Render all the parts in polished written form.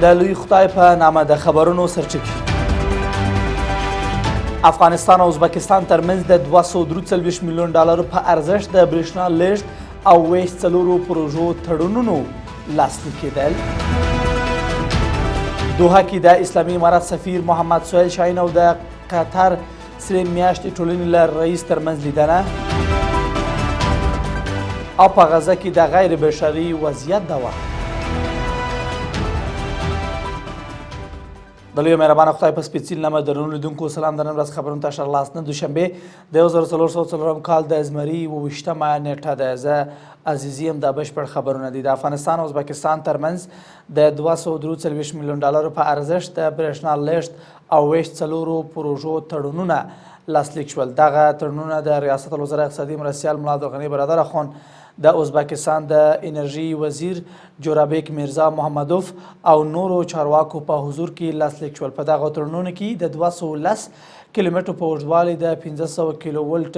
د لوی خدای په نامه د خبرونو سرټکی. افغانستان او ازبکستان ترمنځ د 243 میلیون ډالر په ارزښت د برېښنا لیږد او ویش څلورو پروژو تړونونو لاسلیک کېدل. دوحه کې د اسلامي امارت سفیر محمد سهیل شاهین او د قطر سرې میاشتې ټولنې له رئیس ترمنځ لیدنه. او په غزه کې د غیر بشري وضعیت دوام. د لوی مهربان خدای په سپېڅلي نامه درنو لیدونکو سلام. د نن ورځ خبرونو ته ښه راغلاست. نن دوشنبه د 1404 کال د زمري 27مه نېټه ده. زه عزیزي یم، دا بشپړ خبرونه دي. د افغانستان او ازبکستان ترمنځ د 243 میلیون ډالرو په ارزښت د برېښنا لېږد او وېش څلورو پروژو تړونونه لاسلیک شول. دغه تړونونه د ریاست الوزرا اقتصادي مرستیال ملا عبدالغني برادر اخوند، د ازبکستان د انرژي وزیر جورابیک میرزا محمدوف او نورو چارواکو په حضور کې لاسلیک شول. په دغه تړونونو کې د 210 کیلومترو په اوږدوالي د 500 کیلو ولټ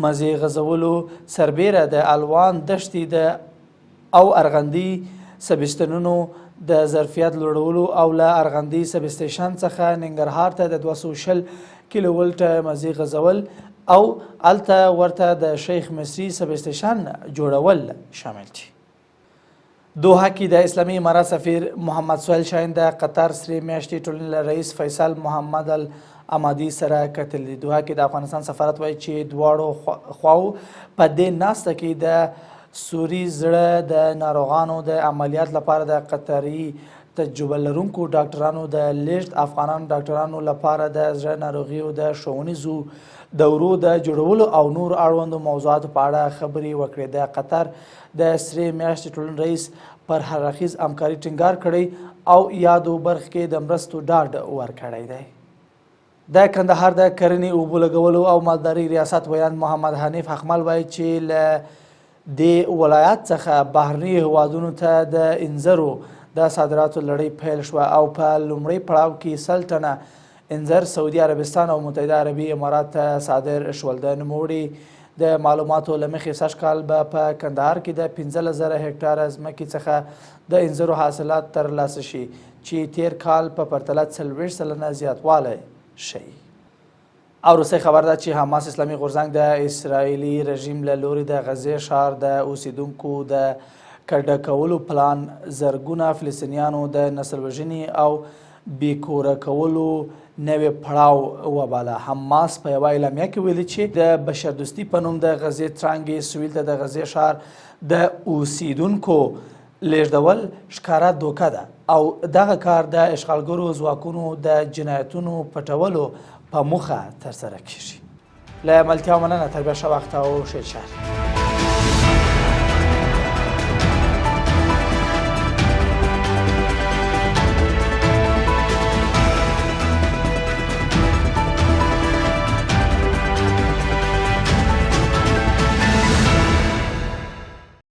مزې غځولو سربېره د الوان دښتې د او ارغندي سبستنونو د ظرفیت لوړولو او له ارغندي سبستیشن څخه ننګرهار ته د 220 کیلو ولټ مزي غځول او هلته ورته د شیخ مصري سبستیشن جوړول شامل دي. دوحه کې د اسلامي امارت سفیر محمد سهیل شاهین د قطر سرې میاشتې ټولنې له رئیس فیصل محمد العمادي سره کتل دي. دوحه کې د افغانستان سفارت وایي چې دواړو خواو په دې ناسته کې د سوري زړه د ناروغانو د عملیات لپاره د قطري تجربه لرونکو ډاکټرانو د لیږد، افغانانو ډاکټرانو لپاره د زړه ناروغیو د ښوونیزو دورو د جوړولو او نورو اړوندو موضوعاتو په اړه خبرې وکړې. د قطر د سرې میاشتې ټولنې رئیس پر هر اړخیز همکاري ټینګار کړی او یادو برخو کې د مرستو ډاډ ورکړی دی. د کندهار د کرنې، اوبو لګولو او مالدارۍ ریاست ویاند محمد حنیف حقمل وایي چې له دې ولایت څخه بهرنیو هیوادونو ته د انځرو د صادراتو لړۍ پیل شوه او په لومړی پړاو کې 100 ټنه انځر سعودي عربستان او متحده عربي امارات ته صادر شول. د نوموړي د معلوماتو له مخې سږ کال به په کندهار کې د 15,000 هکټاره ځمکې څخه د انځرو حاصلات ترلاسه شي چې تېر کال په پرتله 40% زیاتوالی ښيي. او وروستی خبر ده چې حماس اسلامي غورځنګ د اسراییلي رژیم له لوري د غزې ښار د اوسیدونکو د کډه کولو پلان زرګونه فلسطینیانو د نسل وژنې او بې کوره کولو نوی پړاو وباله. حماس په یوه اعلامیه کې ویلي چې د بشردوستي په نوم د غزې ترانګې سویل ته د غزې ښار د اوسیدونکو لیږدول ښکاره دوکه ده او دغه کار د اشغالګرو ځواکونو د جنایتونو پټولو په موخه ترسره کیږي. له ملتیا مننه، تر بیا ښه وخت او ښې چارې.